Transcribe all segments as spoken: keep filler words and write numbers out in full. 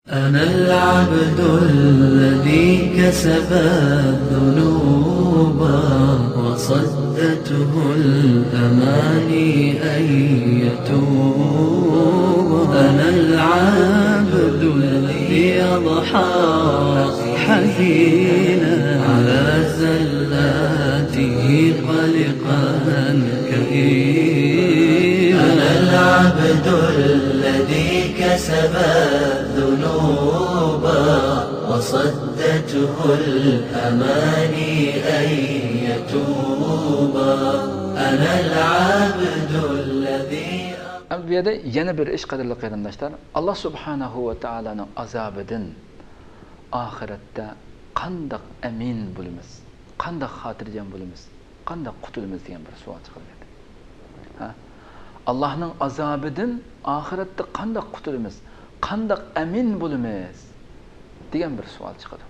أنا العبد الذي كسب الذنوب وصدته الأماني أن يتوب. أنا العبد الذي أضحى حزينا على زلاته قلقا كئيبا. أنا العبد الذي كسب الذنوب وصدته الأماني أن يتوب. أنا العبد الذي ئەمدى بۇ يەردە يەنە بىر ئىش، قەدىرلىك قېرىنداشلار. ئاللا سۇبھانەھۇ ۋە تائالانىڭ ئازابىدىن ئاخىرەتتە قانداق ئەمىن بولىمىز؟ قانداق خاتىرجەم بولىمىز؟ قانداق قۇتۇلىمىز دېگەن بىر سوئال چىقىدۇ. ھە؟ ئاللانىڭ ئازابىدىن ئاخىرەتتە قانداق قۇتۇلىمىز؟ قانداق ئەمىن بولىمىز؟ دېگەن بىر سوئال چىقىدۇ.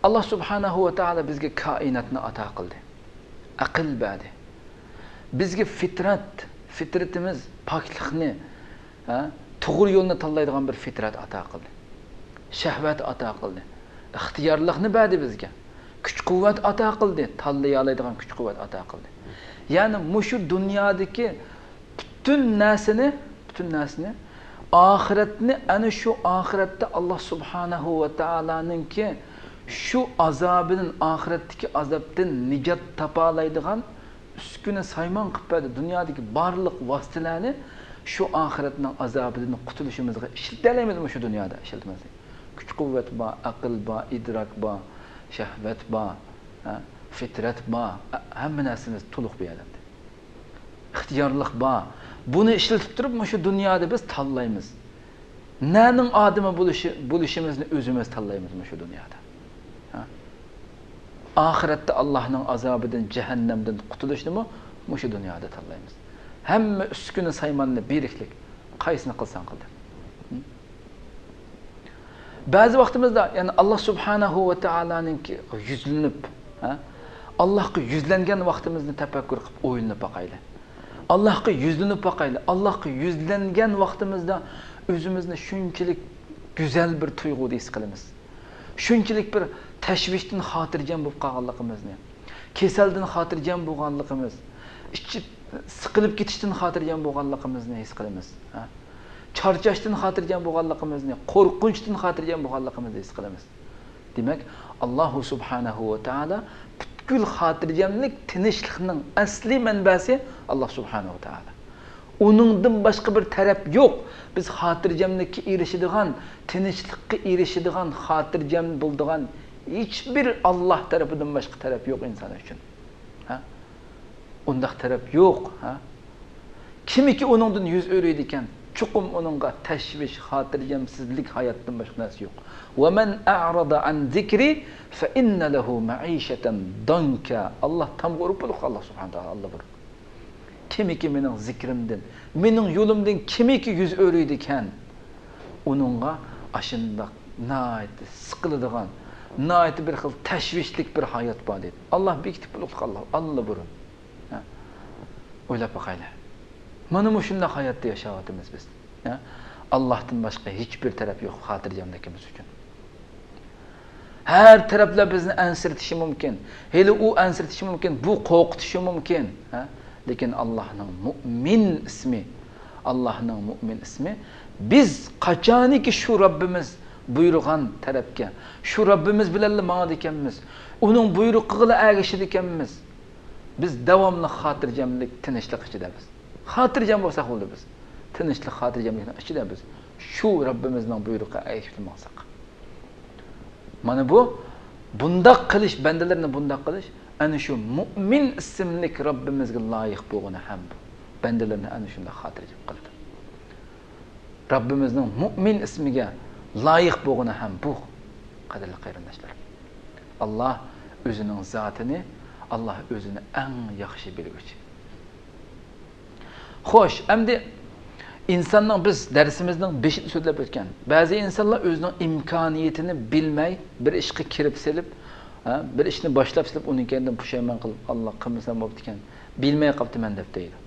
ئاللا سۇبھانەھۇ ۋە تائالا بىزگە كائىناتنى ئاتا قىلدى. ئەقىل بەردى. بىزگە فىترەت، فىترىتىمىز پاكلىقنى، ھە، توغرا يولنى تاللايدىغان بىر فىترەت ئاتا قىلدى. شەھۋەت ئاتا قىلدى. ئىختىيارلىقنى بەردى بىزگە. كۈچ-قۇۋۋەت ئاتا قىلدى. تاللىيالايدىغان كۈچ-قۇۋۋەت ئاتا قىلدى. يەنى مۇشۇ دۇنيادىكى پۈتۈن نەرسىنى، پۈتۈن نەرسىنى، ئاخىرەتنى، ئەنە شۇ ئاخىرەتتە ئاللا سۇبھانەھۇ ۋە تائالانىڭكى شۇ ئازابىدىن، ئاخىرەتتىكى ئازابتىن نىجات تاپالايدىغان ئۈسكۈنە سايمان قىلىپ بەردى. دۇنيادىكى بارلىق ۋاسىتىلەرنى شۇ ئاخىرەتنىڭ ئازابىدىن قۇتۇلۇشىمىزغا ئىشلىتەلەيمىز مۇشۇ دۇنيادا، ئىشلىتىمىز. كۈچ-قۇۋۋەت بار، ئەقىل بار، ئىدراك بار، شەھۋەت بار، ھە، فىترەت بار، ھە، ھەممە نەرسىمىز تولۇق بۇ يەردە. ئىختىيارلىق بار. بۇنى ئىشلىتىپ تۇرۇپ مۇشۇ دۇنيادا بىز تاللايمىز. نەنىڭ ئادىمى بولۇشى، بولۇشىمىزنى ئۆزىمىز تاللايمىز مۇشۇ دۇنيادا. ھە؟ ئاخىرەتتە ئاللانىڭ ئازابىدىن، جەھەننەمدىن قۇتۇلۇشنىمۇ مۇشۇ دۇنيادا تاللايمىز. ھەممە ئۈسكۈنە سايماننى بېرىكلىك، قايسىنى قىلساڭ قىل دەپ. ھە؟ بەزى ۋاقتىمىزدا، يەنى ئاللا سۇبھانەھۇ ۋە تائالانىڭكى يۈزلىنىپ، ھە؟ ئاللاغا يۈزلەنگەن ۋاقتىمىزنى تەپەككۇر قىلىپ ئويلىنىپ باقايلى. ئاللاغا يۈزلىنىپ باقايلى. ئاللاغا يۈزلەنگەن ۋاقتىمىزدا ئۆزىمىزنى شۇنچىلىك گۈزەل بىر تۇيغۇدا ھېس قىلىمىز. شۇنچىلىك بىر تەشۋىشتىن خاتىرجەم بولۇپ قالغانلىقىمىزنى، كېسەلدىن خاتىرجەم بولغانلىقىمىز، ئىچى سىقىلىپ كېتىشتىن خاتىرجەم بولغانلىقىمىزنى ھېس قىلىمىز. ھە؟ چارچاشتىن خاتىرجەم بولغانلىقىمىزنى، قورقۇنچتىن خاتىرجەم بولغانلىقىمىزنى ھېس قىلىمىز. دېمەك، ئاللاھۇ سۇبھانەھۇ ۋە تائالا پۈتكۈل خاتىرجەملىك، تىنچلىقنىڭ ئەسلى مەنبەسى ئاللا سۇبھانەھۇ ۋە تائالا. ئۇنىڭدىن باشقا بىر تەرەپ يوق. بىز خاتىرجەملىككە ئېرىشىدىغان، تىنچلىققا ئېرىشىدىغان، خاتىرجەم بولىدىغان ھېچبىر ئاللا تەرىپىدىن باشقا تەرەپ يوق ئىنسان ئۈچۈن. ھە؟ ئۇنداق تەرەپ يوق، ھە؟ كىمكى ئۇنىڭدىن يۈز ئۆرۈيدىكەن، چوقۇم ئۇنىڭغا تەشۋىش، خاتىرجەمسىزلىك، ھاياتتىن باشقا نەرسە يوق. وَمَنْ أَعْرَضَ عَنْ ذِكْرِي فَإِنَّ لَهُ مَعِيشَةً ضَنْكًا. ئاللا تامغا ئۇرۇپ بولۇپ قالدى، سۇبھانەللا، ئاللا بۇيرۇدى. كىمكى مېنىڭ زىكرىمدىن، مېنىڭ يولۇمدىن كىمكى يۈز ئۆرۈيدىكەن، ئۇنىڭغا ئاشۇنداق ناھايىتى سىقىلىدىغان، ناھايىتى بىر خىل تەشۋىشلىك بىر ھايات بار دېدى. ئاللا بېكىتىپ بولۇپتۇ، ئاللا، ئاللا بۇرۇن. ھە؟ ئويلاپ باقايلى. مانا مۇشۇنداق ھاياتتا ياشاۋاتىمىز بىز. ھە؟ ئاللاھتىن باشقا ھېچبىر تەرەپ يوق خاتىرجەملىكىمىز ئۈچۈن. ھەر تەرەپلەر بىزنى ئەنسىرىتىشى مۇمكىن. ھېلى ئۇ ئەنسىرىتىشى مۇمكىن، بۇ قورقۇتۇشى مۇمكىن. ھە؟ لېكىن ئاللاھنىڭ مۇئمىن ئىسمى، ئاللاھنىڭ مۇئمىن ئىسمى، بىز قاچانكى شۇ رەببىمىز بۇيرۇغان تەرەپكە، شۇ رەببىمىز بىلەنلا ماڭىدىكەنمىز، ئۇنىڭ بۇيرۇقىغىلا ئەگىشىدىكەنمىز، بىز داۋاملىق خاتىرجەملىك، تىنچلىق ئىچىدىمىز. خاتىرجەم بولساق بولدى بىز. تىنچلىق، خاتىرجەملىكنىڭ ئىچىدە بىز شۇ رەببىمىزنىڭ بۇيرۇقىغا ئەگىشىپ ماڭساق. مانا بۇ، بۇنداق قىلىش، بەندىلىرىنى بۇنداق قىلىش، ئەنە شۇ مۇئمىن ئىسىملىك رەببىمىزگە لايىق بولغىنى ھەم بۇ. بەندىلىرىنى ئەنە شۇنداق خاتىرجەم قىلىدۇ. رەببىمىزنىڭ مۇئمىن ئىسمىگە لايىق بولغىنى ھەم بۇ، قەدىرلىك قېرىنداشلار. ئاللا ئۆزىنىڭ زاتىنى، ئاللا ئۆزىنى ئەڭ ياخشى بىلگۈچى. خوش، ئەمدى ئىنساننىڭ، بىز دەرسىمىزنىڭ بېشىدا سۆزلەپ ئۆتكەن، بەزى ئىنسانلار ئۆزىنىڭ ئىمكانىيىتىنى بىلمەي، بىر ئىشقا كىرىپ سېلىپ، ھە، بىر ئىشنى باشلاپ سېلىپ، ئۇنىڭ كەينىدىن پۇشايمان قىلىپ، ئاللا، قىلمىسام بوپتىكەن، بىلمەي قاپتىمەن دەپ دەيدۇ.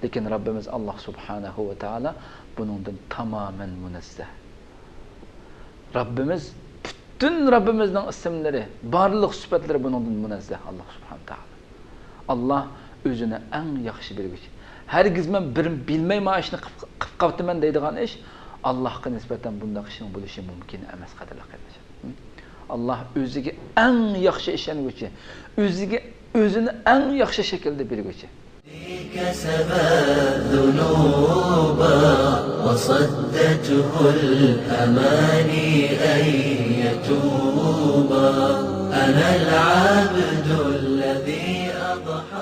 لېكىن رەببىمىز ئاللا سۇبھانەھۇ ۋە تائالا بۇنىڭدىن تامامەن مۇنەززەھ. رەببىمىز، پۈتۈن رەببىمىزنىڭ ئىسىملىرى، بارلىق سۈپەتلىرى بۇنىڭدىن مۇنەززەھ، ئاللا سۇبھانەھۇ تائالا. ئاللا ئۆزىنى ئەڭ ياخشى بىلگۈچى. ھەرگىزمەن بىر بىلمەيمەن ئىشنى قىپ-، قىپ قاپتىمەن دەيدىغان ئىش، ئاللاھقا نىسبەتەن بۇنداق ئىشنىڭ بولۇشى مۇمكىن ئەمەس، قەدىرلىك قېرىنداشلار. ئاللا ئۆزىگە ئەڭ ياخشى ئىشەنگۈچى، ئۆزىگە، ئۆزىنى ئەڭ ياخشى شەكىلدە بىلگۈچى. كسب الذنوب وصدته الأماني أن يتوب. أنا العبد الذي أضحى